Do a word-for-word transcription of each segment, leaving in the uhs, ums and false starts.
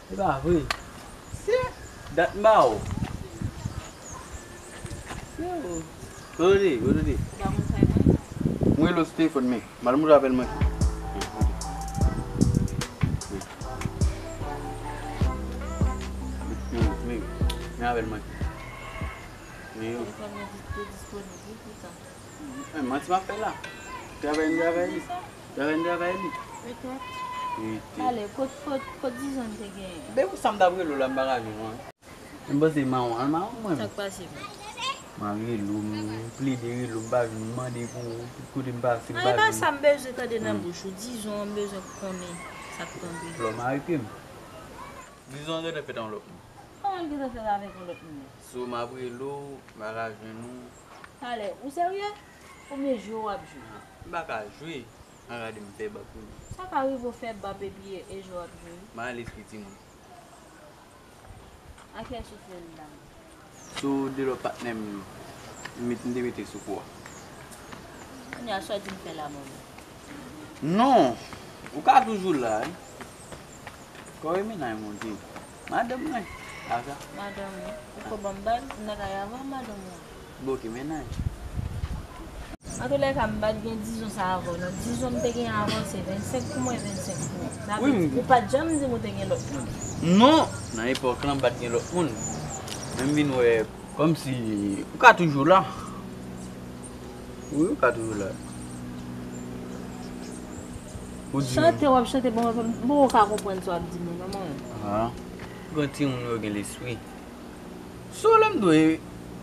Se pa vre. Se dat m ba ou. Yo. Kote w ye? Kote w ye? Ou pa konn sa e mwen? Mwen rele w sou telefòn men. Madanm ou apèl manke. Men, men, men apèl manke. Men yo. Telefòn mwen di-, te disponib wi, poutan. Men manti m ap fè la. Travay m travay li. Travay m travay li. Petèt. Rete. Ale, kot, kot, kot dizon te genyen? Ben, pou sa m t ap rele w la, m pa ka jwenn ou an. M panse mawon, al mawon mwen. Sa k pase menm? M al rele w, m plede rele w, m pa jwenn ou, m mande pou ou, tout kote m pase, m pa jwenn ou. Nan, e pa sa m bezwen tande nan bouch ou. Dizon an m bezwen konnen sa k tonbe. Lòm arete m. Dizon an gentan fèt ak yon lòt moun. Kòman l gentan fèt avèk yon lòt moun? So, m ap rele w, m pa ka jwenn ou. Talè, ou serye? Oubyen jwe w ap jwe? Ah, m pa ka jwe. An gade m fè bab pou nou. Sa ka rive w fè bab epi e jwe w ap jwe wi. M pa nan lespri timoun. A kiyès ou fè l la? Sou de lòt patnè m, m met, m te mete sou kou a. Kounye a sa w di m fè la, manman? Non, ou ka toujou la wi. Kòrè mennaj mwen te. Madanm mwen. Asa. Madanm ou. Ou ko ban m bag, m nan kay avan madanm ou. Bon, ok, mennaj. Antoulèka, m pa t gen dizon sa avè w, non. Dizon m te gen avan, se vennsenk pou mwen, vennsenk pou ou. Sa vle di, ou pa t janm di m ou te gen lòt moun. Non! Nan epòk lan, m pa t gen lòt moun. Men m vin wè, kòmsi, ou ka toujou la. Wi, ou ka toujou la. Ou di. Chante, w ap chante, bon, m poko ka konprann sa w ap di m nan, non, mwen. Ah. Gran timoun yo gen lespri. So lè m di w e,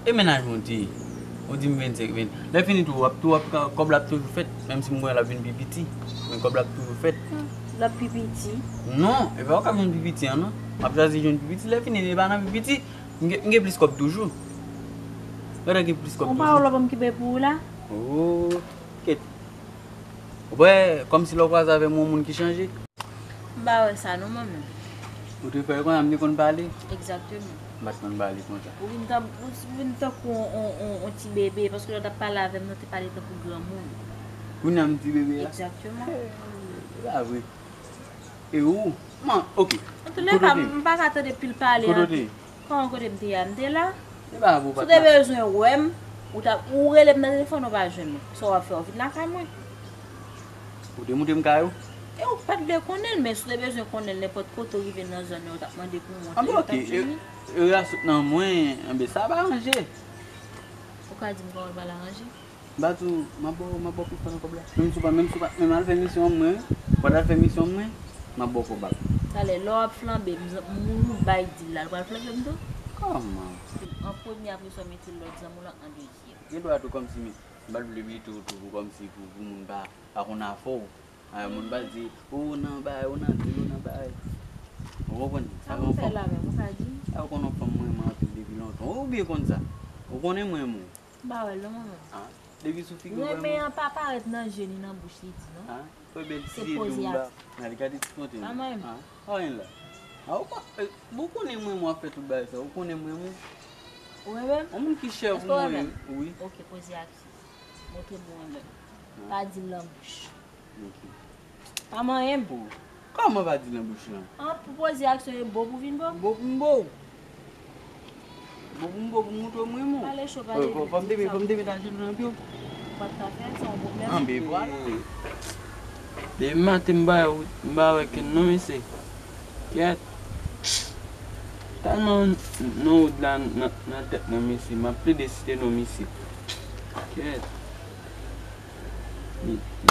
e mennaj mwen ou te ye. Ou di m vennsenk, ven. Lè fini tou, w ap, tou w ap, kòb la ap toujou fèt, menm si m wè l ap vin pi piti, men kòb la ap toujou fèt. Hmm, l ap pi piti? Non, e pa w k ap jwenn pi piti an, non. M ap chwazi jwenn pi piti, lè fini, e pa nan pi piti, m gen, m gen plis kòb toujou. Gade gen plis kòb toujou. Ou pa wè w lòt ban m kipe pou ou la? Oh, kèt. Ou pa wè, kòmsi lè w kwaze avè m, yon moun ki chanje? M pa wè sa non, manman. Ou te fè konsa, m te konn pale? Egzakteman. M pa t konn pale konsa. Ou vin tan, ou vin tankou on, on, on, on ti bebe, paske lè w t ap pale avè m, non, w te pale tankou granmoun. Kounye a m ti bebe a? Egzakteman. Eh, se pa vre. E ou? Man, ok. Antoulèka, m pa ka tande pil pale anpil. Kote w te ye? Kòman kote m te ye a? M te la. Si w te bezwen wè m, ou ta, ou rele m nan telefòn, ou pa jwenn mwen. Sa w ap fè, w vin lakay mwen. Ou te montre m kay ou? E ou pa t vle konnen l, men si w te bezwen konnen l, nenpòt kote w rive nan zòn nan, ou t ap mande pou mwen, ou t ap vini. Anben, ok. E, e, e, a sot nan mwen, anben, sa pa ranje. Ou ka di m kòman l pa ranje? M pa di w, m ap ba w, m ap ba w plis pase kòb la. Menm si w pa, menm si w pa, menm al fè misyon an mwen, ou pa t al fè misyon an mwen, m ap ba w kòb la. Talè, lè w ap flanbe, m, moun ou bay dil la, l pral flanbe m tou? Kòman? An premye, apre sa w mete lòt zanmi w lan an dezyèm. Gen dwa tou kòmsi, men, m pa t vle mete w tou pou kòmsi pou, pou moun pa, pa konn afè w. Ah, moun pa di, ou nan bay, ou nan dil, ou nan bay. Ou konprann? Sa m fè la menm, ou ka di? Ah, ou konn yon fanm mwen renmen anpil depi lontan. Ou byen konn sa. Ou konnen mwen renmen w. M pa wè l non, manman. Ah, depi sou figi w wè mwen. Renmen an pa parèt nan je ni nan bouch li di non. Ah, fè bèl ti je w la. Nan li gade ti kote m. Pa mwen. Ah, pa anyen la. Ah, ou pa, eh, bon, ou konnen mwen renmen w ap fè tout bagay sa. Ou konnen mwen renmen w. Ou renmen m? Yon moun ki chè pou mwen, wi. Ok, poze aksyon. Montre m ou renmen m. Ah. Pa di l nan bouch. Ok. Pa manyen m. Pou, kòman pa di nan bouch lan? An, pou poze aksyon e bo pou vin bo. Bo pou m bo. Bo pou m bo pou m montre w mwen renmen w. Pale cho, pale vit. Fò m te, fò m te met ajenou nan pye w. Ou pa t ka fè l, se yon pwoblèm. Anben vwala. Depi maten m pa, m pa wè kenn non mesye. Kèt. Tèlman non wood la nan, nan tèt mwen, mesye, m ap plede site non misye. Kèt.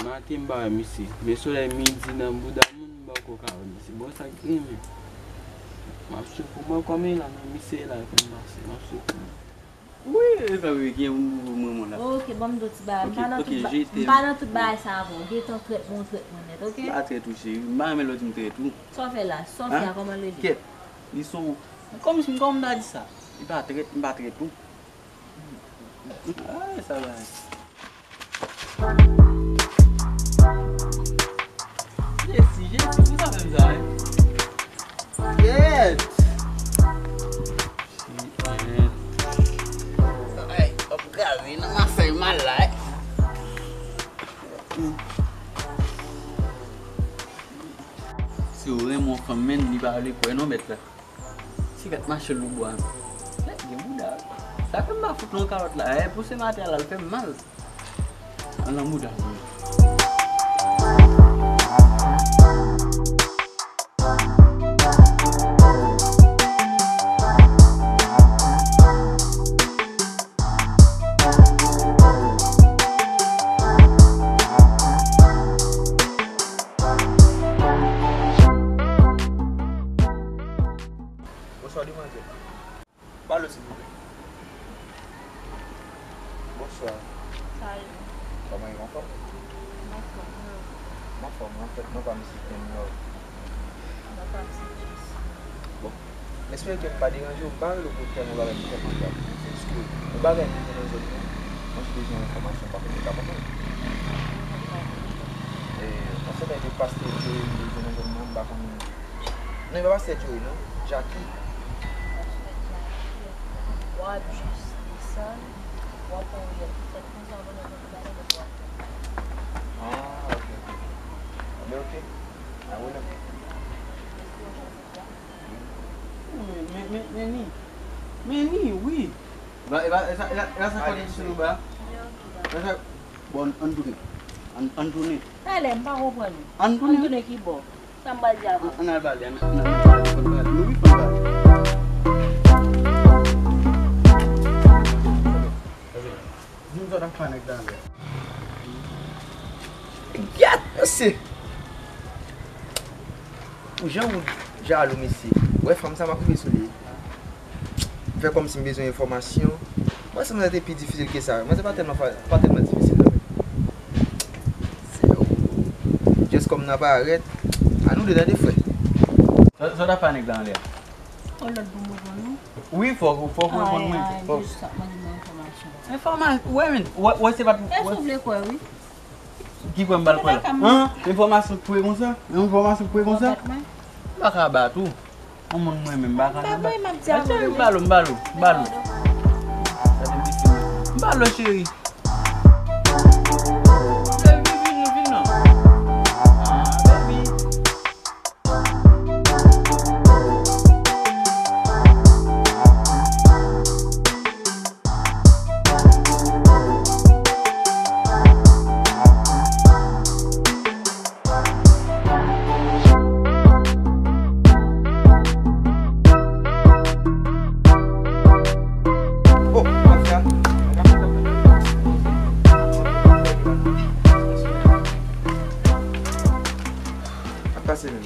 Maten m pa wè misye. Men solèy midi nan bouda moun, m poko ka wè misye. Bon, sa k gen, men. M ap swiv pou mwen kòman e la, non, misye la, fè m pase. M ap swiv pou mwen. Wi, e sa wi, gen yon nouvo mwen la. Ok, ban m di w ti bagay. M pa nan tout ba-, m pa nan tout bagay sa avè w. Gentan trèt mwen, ou trèt mwen nèt, ok? M pa trèt ou, cheri. M pa renmen lè w di m trèt ou. Sa w fè la? Sa w fè a, kòman l rele? Kèt. Li sou. Kòm si, kòm m ta di sa. Li pa trèt, m pa trèt ou. Ay, sa bagay. Jezi, Jezi, pou sa fè m sa, wi? Kèt! Ay, kòm gari nan masay mal la, wi. Si w renmen yon fanm, menn, li pa vle kwè non, mèt la. Ti gad mache lou bwa. Nèg gen bouda. Sa fè m pa fout nan kalòt la. E pou se maten la, l fè m mal. Al nan bouda. Bonswa, demwazèl. Pale, silvouplè. Bonswa. Salut. Kòman e, anfòm? Anfòm, wi. M anfòm, wi. Anfèt, non pa m se Ken Love. Non pa m se Jess. Bon. M espere ke m pa deranje w, m pa rele w pou tèlman bagay ki fè m antrave. Se jis ke yon bagay m jwenn nan zòn nan, mwen te bezwen yon enfòmasyon, m pa konn si w ka konprann. E, anfèt, se de pastè Joel m bezwen nan zòn nan, m pa konn. Non, e pa pastè Joel, non. Jacky. W ap jis desann, w ap wè tèt konsa, w ap wè bagay lòt w ap fè. Ah, ok, ok. Anben, ok. A, wè la. Men, men, men, men ni. Men ni, wi. Ba, e ba, e sa, e sa, e sa, sa kote ki sou ba? E sa, bon, ann tounen. Ann, ann tounen. Talè, m pa konprann ou. Ann tounen. Ann tounen ki bò? Sa m pral di avè w? Ann al pale, ann, ann al pale, fò n pale. Nou wi, fò n pale. Di m sa w t ap fè nèg la anlè. Gad, mesye! Pou jan ou jalou, mesye. Wè fanm sa m ap rive sou li. Fè kòmsi m bezwen enfòmasyon. Mwen, se mwen te pi difisil ke sa. Mwen, se pa tèlman fa-, pa tèlman difisil, non, men. Se, oh, just kòm nan parèt, a nou de tande, frè. Sa, sa w t ap fè nèg la anlè a? On lòt pou mwen konn ou? Wi, fòk, fòk ou reponn mwen. Ay, ay, just ap mande mwen enfòmasyon. Enfòma-, wè, men, wè, wè, se pa t, e wè. Si w vle kwè, wi. Ki kwè m pral kwè la? An? Enfòmasyon k pre konsa? Enfòmasyon k pre konsa? M pa ka bat ou. Yon moun mwen menm, m pa ka nan bat. M ba l, m ba l, m ba l. M ba l, cheri. Baby, vin, vin non. Ah, baby. Oh, mafya. Ap pase menm.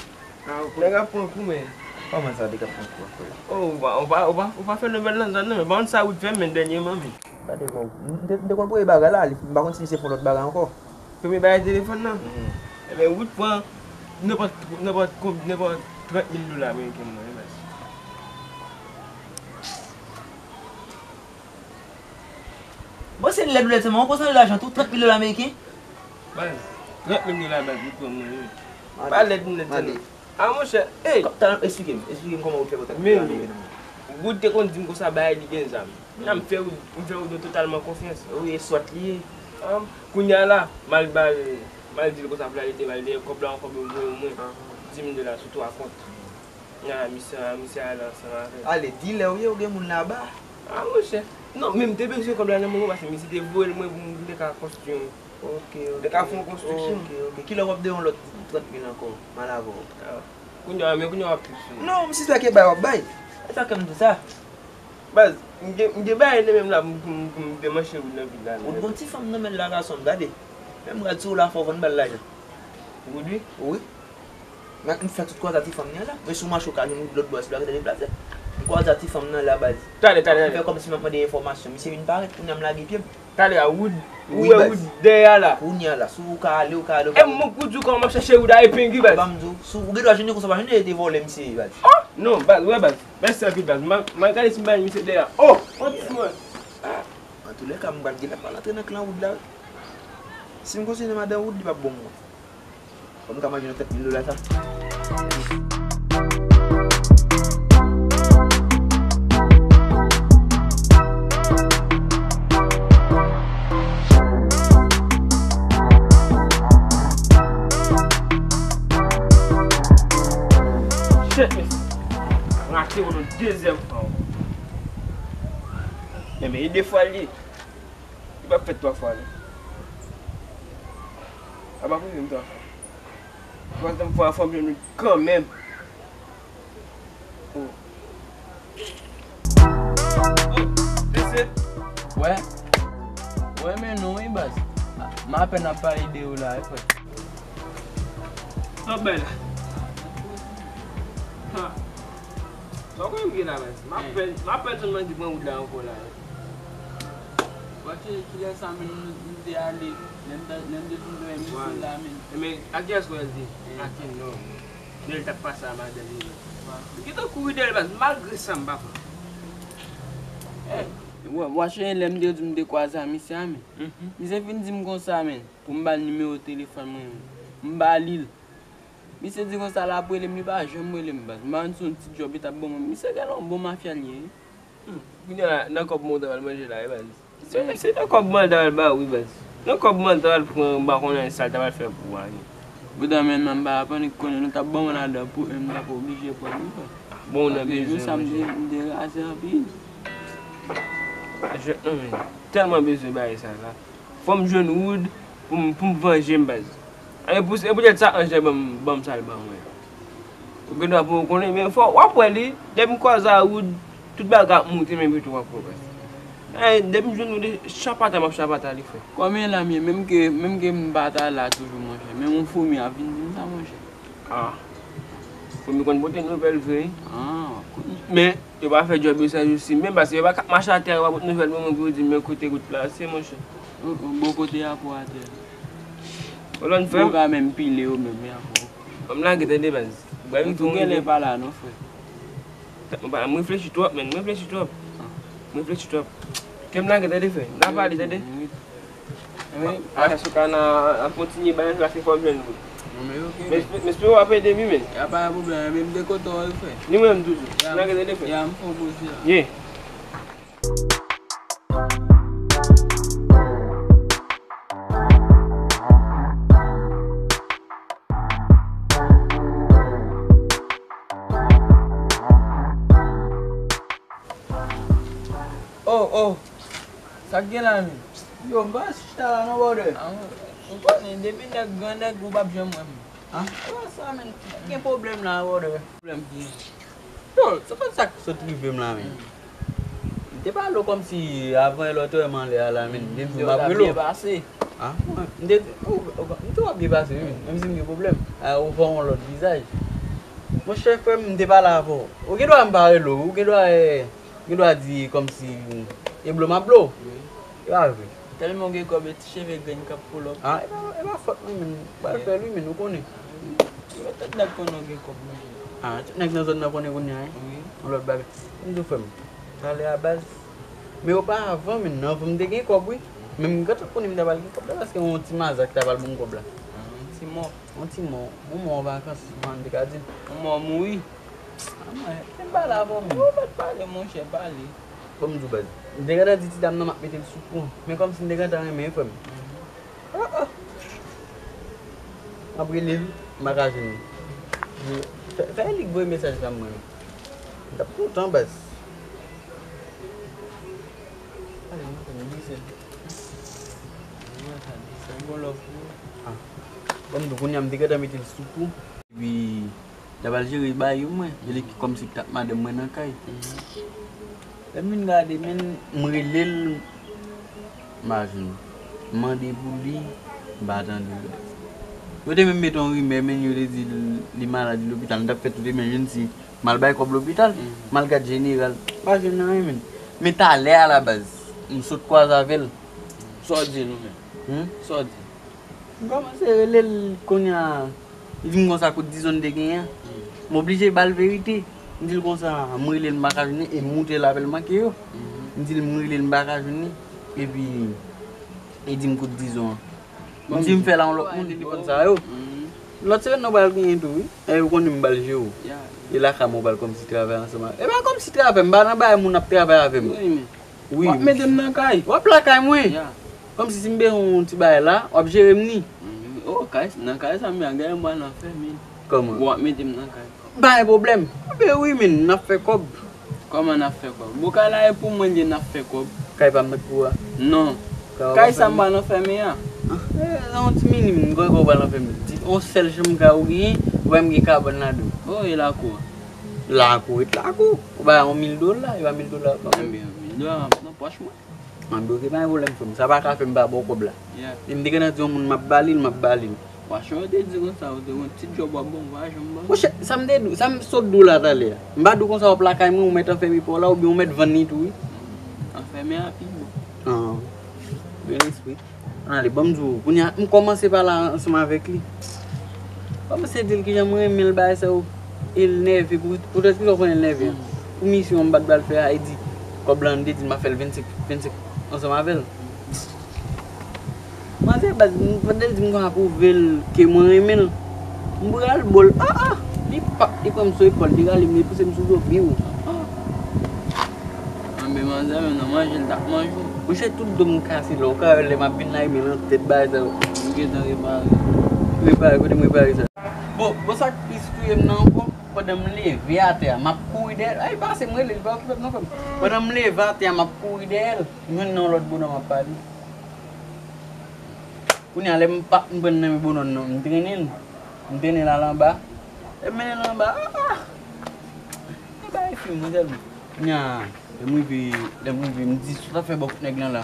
Ah, ok. Nèg ap pran kou, men. Kòman sa, nèg ap pran kou, frè? Oh, ou pa, ou pa, ou pa, ou pa fè nouvèl nan zòn nan, men pa konn sa Wood fè, men, dènyèman, men. Gade, bon, m te, m te konn premye bagay la, li, m pa konn si misye fè yon lòt bagay ankò. Premye bagay telefòn nan? Mhm. Ebyen, Wood pran nenpòt, nenpòt, nenpòt trant mil dola ameriken nan, wi, baz. Bon, se lèd ou lèd sèlman, ou konn sa lajan tou, trant mil dola ameriken? Baz, trant mil dola, baz, ou pran mwen, wi. Pa lèd ou lèd sèlman. A, monchè, ey! Talè, eksplike m, eksplike m kòman ou fè kontak avèk li. Men, Wood te konn di m konsa, bagay li gen zam. Nan m fè Wood, m fè Wood totalman konfyans. Wi, e swat li ye. An, kounye a la, m al ba l, m al di l konsa pou l al ede m, al dèyè kòb la, yon kòb yo voye mwen, dis mil dola sou twa kont. A, misye, a, misye ale ansanm avè l. Ale, dilè w ye, ou gen moun laba? A, monchè. Non, men m te bezwen kòb la nan moman, paske misye te voye l mwen pou m te ka konstwi yon, ok, ok, te ka fè yon konstriksyon. Ok, ok. Kilè w ap dèyè yon lòt trant mil ankò? Mal avè w. A, kounye a, men kounye a w ap trip sou mwen. Non, m sispèk e bay w ap bay. Sa kè m di sa. Baz, m gen, m gen bagay nan men m la pou m, pou m, pou m demanche Wood nan vil la. Wood gon ti fanm nan men l la gason m, gade. Menm rad sou ou la fò w vann ba l lajan. Wood wi? Wi. M fè tout kwaza ti fanm nan la. Men si w mache w ka jwenn Wood lòt bò, si w la rete deplase. M kwaza ti fanm nan la baz. Talè, talè, talè. M fè kòmsi m ap mande enfòmasyon. Misye vin parèt, kounye a m lage pye m. Talè a, Wood, ou wè Wood dèyè a la. Kounye a la, si w ka ale, w ka ale, w ka ale. E m, Wood di w kòman m ap chache Wood a epeng wi baz. Ban m di w, si w gen dwa jwenn li konsa, w pa jwenn li te vòlè misye baz. Oh! Non, baz, wè baz. Mèsi anpil baz. M a, m a gade si m pa jwenn misye dèyè a. Oh! Yon ti mwen. Antoulèka, m pral gentan pral antre nan klan Wood la wi. Si m kontinye madan Wood, li p ap bon pou mwen. Fò m ka manje nan tèt mil dola sa. Shit, mesye. Rate w yon dezyèm fwa ankò. Men, men, e de fwa l ye. Li p ap fèt twa fwa, non. A pa prive m twa fwa. Twazyèm fwa a, fò m jwenn ou kanmenm. Oh. Oh, mesye. Wè. Wè, men non, wi, baz. M apèn ap pale de ou la, wi, frè. Sa bay la. Ha. Sa w konnen m gen la, baz. M apèn, m apèn sèlman ki pran wout la ankò la. Wè, kilè sa menm nou, nou te ale, lè m te, lè m te fin wè misye la, menm. Men, a kiyès wè l te? A ki non? Lè l t ap pase a madanm li. M gentan kouri dèyè l, baz, malgre sa m pa pran. Wè, wè, cheri, lè m te di w m te kwaze a misye a, men. Misye fin di m konsa, men, pou m ba l nimewo telefòn mwen, men. M ba li l. Misye di konsa l ap rele m, li pa janm rele m, baz. M pa konn si yon ti djòb li t ap ban mwen. Misye genlè yon bon mafya l ye, wi. Hmm. Kounye a la, nan kòb mwen w ta pral manje la, wi, baz. Se, se nan kòb mwen l ta pral ba ou, wi, baz. Nan kòb mwen l ta pral pran, m pa konnen sa l ta pral fè pou ou a, wi. Poutan, men, m pa pannik konnen nou t ap ban mwen ladan pou m ta pa oblije pran li, baz. Bon, ou nan bezwen, monchè. Paske jou sa, m te, m te raze anpil. Pa jwèt non, men. Tèlman bezwen bagay sa la. Fò m jwenn Wood pou m, pou m vanje m, baz. E pou, e poutèt sa, Anjè ban m, ban m sa l ban mwen. Ou gen dwa pou ou konnen, men fò w ap wè li, depi m kwaze a Wood, tout bagay ap moute, men pito w ap wè, baz. E, depi m jwenn Wood, chapata m ap chapata li, frè. Kòman l ap ye, menm ke, menm ke m pa ta la toujou, monchè, men yon foumi ap vin di m sa, monchè. Ah. Foumi konn pote nouvèl vre. Ah, w ap konnen. Men, yo pa fè djòb yo sa jou si menm, paske yo pa ka mache atè a, yo pa pot nouvèl pou mwen pou yo di m men kote Wood plase, monchè. Bon kote a pou atè. Ou konn frè m? Ou ka menm pile yo menm, ya fò. Ban m lage tande, baz. Ou tou genlè pa la, non, frè. Tèt mwen pa la, m reflechi twòp, menn, m reflechi twòp. M reflechi twòp. Kè m lage tande, frè. M ta pale, tande. Wi. Apre sa, ka nan ap kontinye bay la, se fò m jwenn ou. Non, men ok, men. Men espere w ap ede m, wi, men. Y a pa pwoblèm, men m de kote w, wi, frè. Ni mwen menm toujou. Ya, m lage tande, frè. Ya, m fè w koze a. Ye. Oh, oh. Sa k gen la menm? Yo, m pa chita la non, brother. Ah, ou konnen, depi nèg gran nèg, ou p ap janm wè m. Ah? E pa sa, menn. Gen pwoblèm la, brother. Pwoblèm ki? Yo, se pa sa k sot rive m la, menn. M te pale w kòmsi avan lòt wè m anlè a la, menn. M te di w m ap rele w. Ah, m te, m te w ap byen pase, wi, menm si m gen pwoblèm. Ah, ou fè yon lòt vizaj. Monchè, frè m, m te pale avè w. Ou gen dwa m pa rele w, ou gen dwa, eh, Gen dwa di kòmsi e blo m ap blo. Wi. E pa vre. Tèlman w gen kòb e ti cheve grenn k ap pull up. Ah, e pa, e pa fòt mwen, menn. M pral fè l, wi, menn, ou konnen. Wi. Tout nèg konnen w gen kòb, monchè. Ah, tout nèg nan zòn nan konnen kounye a, wi. Wi. Yon lòt bagay. M di w, frè m, talè a baz. Men oparavan, menn, nan vi m te gen kòb, wi. Men m gentan konnen m ta pral gen kòb la, paske yon ti mazak ta pral ban m kòb la. Ah, yon ti mò. Yon ti mò. Yon mò an vakans, kòman m te ka di l? Yon mò mouri. Ah, mwen, men pale avè w, men. Ou mèt pale, monchè, pale. Bon, m di w, baz. M te gentan di ti dam nan m ap mete l sou kou. Men kòmsi m te gentan renmen, frè m. Ah, ah. M ap rele l, m pa ka jwenn li. Fè, fè Elik voye mesaj ba mwen. M t ap kontan, baz. Ale, m ap fè m glise l. Mwen sa di, fè m bon love pou ou. Ah. Bon, m di w, kounye a m te gentan mete l sou kou. Epi, L t ap al jere bagay yo mwen. E li kòmsi ki t ap madanm mwen nan kay. Lè m vin gade, men, m rele l, m pa jwenn. M mande pou li, m pa tande l. Yo te menm mete yon rimè, men, yo te di l, li malad, li lopital. M t ap fè tout demen, jwenn si m al bay kòb lopital, m al gad jeneral. M pa jwenn anyen, men. Men talè a la baz, m sot kwaze avè l. Sa w di nou menm? Hmm? Sa w di? M kòmanse rele l kounye a. Li di m konsa kout dizon li te genyen an. M oblije ba l verite. M di l konsa, m rele l m pa ka jwenn li, e m moute l avè l manke yo. M di l m rele l m pa ka jwenn li. Epi, li di m kout dizon an. M di m fè la yon lòt moun, li konn sa yo. Lòt semèn nan w pral genyen tou, wi. E yo konnen m ba l jero. E lakay mwen w pral kòmsi travay ansanm avè. E pa kòmsi travay, m pa nan bagay moun ap travay avè m. Wi. W ap mete m nan kay. W ap lakay mwen. Kòmsi si m bezwen yon ti bagay la, w ap jere m ni. Oh, kay, nan kay sa m ye a, gade m pral nan fèmen. Kòman? W ap mete m nan kay. Pa gen pwoblèm. Anben wi, men, n ap fè kòb. Kòman n ap fè kòb? Bon, kay la e pou mwen li ye, n ap fè kòb. Kay pa m nan pou a. Non. Kay sa m pral nan fèmen a. Ah, e, nan yon ti minim, m kwè w pral nan fèmen. Ti, yon sèl chanm kay ou genyen, ou wè m gen kabann ladan. Oh, e lakou a? Lakou, ret lakou. Ou bay yon mil dola, e pa mil dola. Anben, yon mil dola nan pòch mwen. Anben, oke, pa gen pwoblèm, frè m. Sa pa ka fè m pa ba w kòb la. E m te gentan di yon moun m ap ba li l, m ap ba li l. Franchman, yo te di konsa, ou te gon ti djòb w ap ban m, ou pa janm ban m. Monchè, sa m te di w, sa m sot di w la talè a. M pa di w konsa w ap lakay mwen, ou mèt anfème pa w la, oubyen ou mèt vann li tou, wi. Anfème a pi bon. Ah, byen espri. Ale, ban m di w, kounye a, m kòmanse pale ansanm avèk li. Kòmanse di l kijan m renmen l, bagay sa yo. E l nève, pou, poutèt ki sa w konnen l nève an? Pou misyon an m pa t pral fè a, e di, kòb la, m te di l m ap fè l vennsenk, vennsenk ansanm avè l. Manzè baz, m, pandan l di m konsa pou vle l ke mwen renmen l, m pral bo l. Ah, ah! Li pap, li pran m sou epòl, li rale m, li pouse m sou do, biw. Ah, ah! Anben manzè menm nan manje l t ap manje w. Monchè, tout do m kase lè w ka wè lè m ap vin la, e men nan tèt bagay sa yo. M gentan repare. Repare, kote m repare sa? Bon, bon sa k plis touye m nan ankò, pandan m leve atè a, m ap kouri dèyè l. Ay, pase m rele l, pa okipe m non, frè m. Pandan m leve atè a, m ap kouri dèyè l, m jwenn nan yon lòt bonòm ap pale. Kounye a, lè m pa t konprann nan men bonòm nan, m trennen l. M trennen l al anba. Lè m mennen l anba, ah, ah! E bagay fim, mwen tèlman. Kounye a, lè m rive, lè m rive, m di, sa w t ap fè bò kout nèg lan la?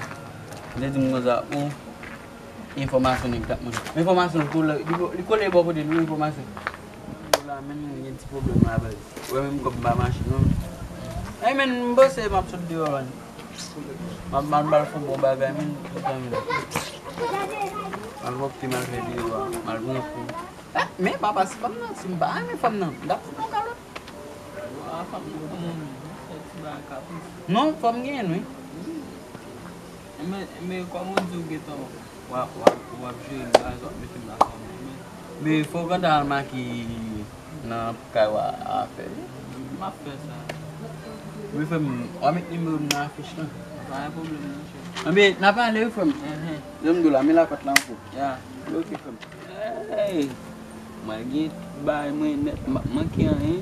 Li te di m konsa, o, enfòmasyon nèg t ap mande. Enfòmasyon l kole, li ko-, li kole bò kote l, wi, enfòmasyon. Yo la, men nou gen ti pwoblèm la, baz. Ou wè menm kòb m pa mache, non. Ay, men, m panse m ap sot deyò, man. M ap, m ap ba l fon bon bagay, men, tout tan, men. M ap wòk te mal fè deyò a, m al pran kou. Ah, men papa, si fanm nan, si m pa renmen fanm nan, m t ap fout yon kalòt. Wa, fanm nan, fanm nan, fè ti bagay kapris. Non, fò m genyen l, wi. Enben, enben, kòm ou di ou gentan w ap, w ap, w ap jere bagay, w ap mete m nan fanmi, men. Men fò w gentan al make nan kay w a, afè yo. M ap fè sa. Men frè m, w a met nimewo m nan afich lan. Pa gen pwoblèm, monchè. Anben, n a pale wi, frè m. Enhen. Jan m di w la, men lapat la ankò. Ya. Oke, frè m. Hey! Mwen gen tout bagay mwen nèt, m p ap manke anyen.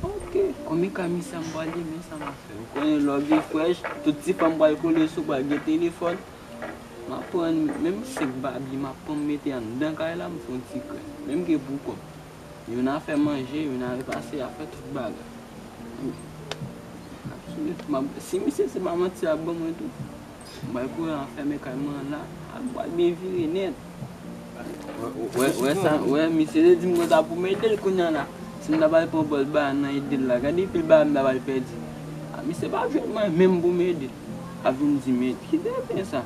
Oke, konbyen ka misye m pral ye, men sa m ap fè. Ou konnen love is fresh, tout ti fanm pral kole sou, pral gen telefòn. M ap pran menm senk babye, m ap pran m mete anndan kay la, m fè yon ti krèm. Menm ke pou kòb. Youn a fè manje, youn a repase, a fè tout bagay. M ap sou, m ap, si misye se pa manti l ap ban mwen tou. M bay kouran an fèmen kay mwen an la, a pral byen vire nèt. Wè, wè, wè sa, wè, misye te di m konsa pou m ede l kounye a la. Si m ta pral pran bòl banan ede l la, gade pil bagay m ta pral pèdi. A, misye p ap jwenn mwen menm pou m ede l. Ap vin di m ede. Ki demen sa?